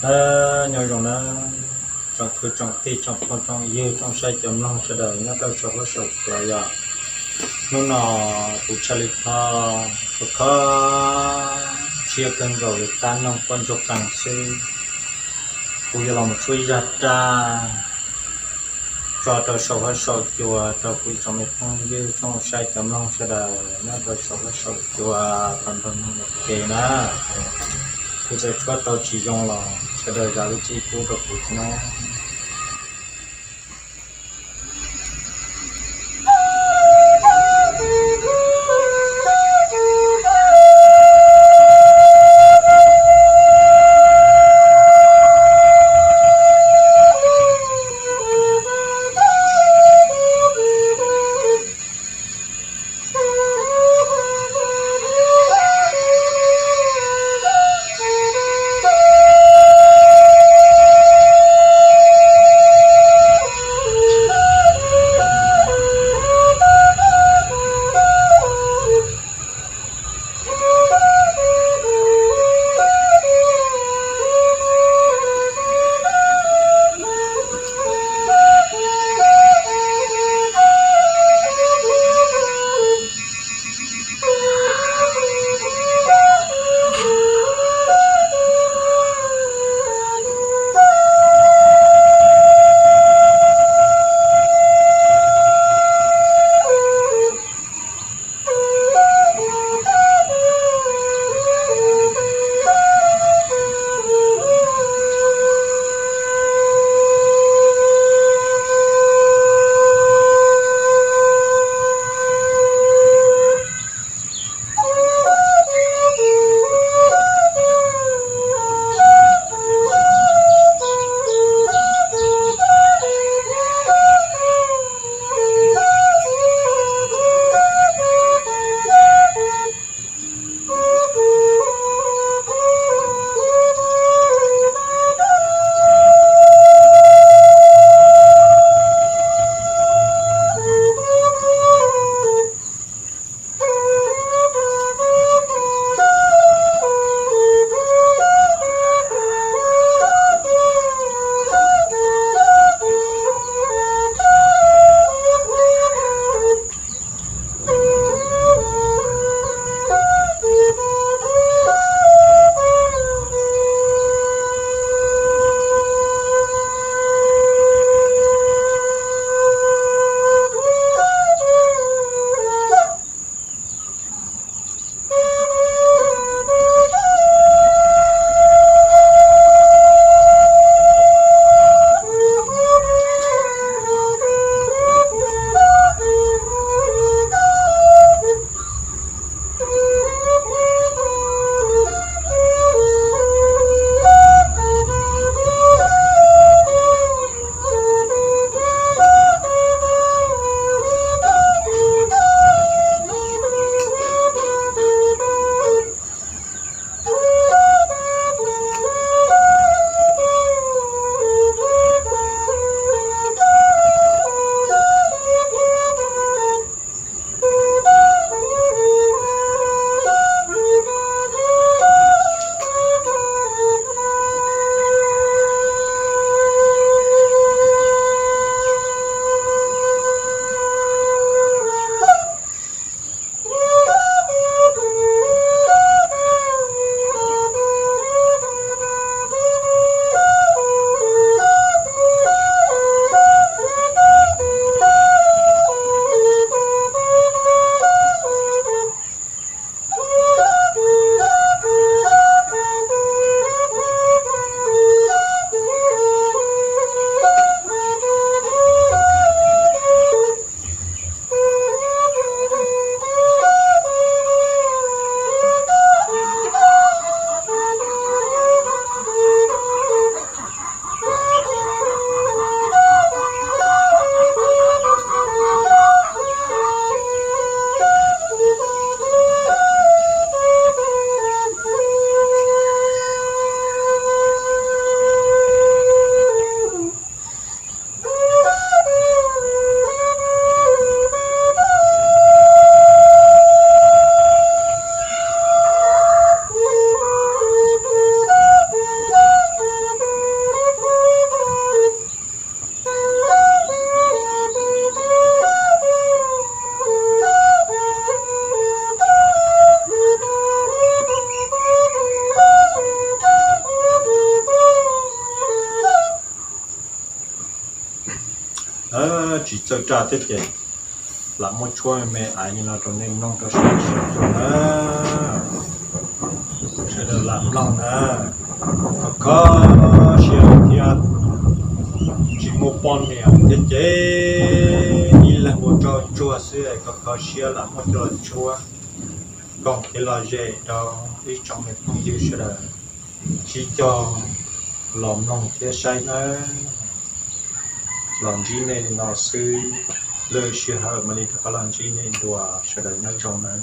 Nyob zoo na, tsoom kwv tsoom tij tsoom phooj tsoom ywg tsoom saib cov mloog sawv daws nyob rau saum huab saum cua yom. Hnub no kuv Tshaj Li Thoj kho kho siab kawg nkaus li, tab noog poj ntsuag qees xwb. Kuv yuav los mus tshuab ib zaj dab tso rau saum huab saum cua rau kuv ib tsoom me phooj ywg tsoom saib cov mloog sawv daws nyob rau saum huab saum cua tau nrog mloog ua ke na. Kuv txawm tshuab tau tsis zoo los sawv daws zam lub txim pub rau kuv thiab na. Tsis txawj raj thiab ces lam muab tshuab me me aiv li no rau nej mloog rau sawv daws sawv daws na. Sawv daws lam mloog na, kho kho siab thiab. Tsis muaj poj niam thiab ces ib leeg ua roj ntsuag xwb, kho kho siab lam muab coj los tshuab koom kev lom zem rau ib tsoom me phooj ywg sawv daws sib cog los mloog thiab saib nawb. Los ntsib nej li no xwb, lwm sij hawm mam li rov qab los ntsib nej dua, sawv daws nyob zoo nawb.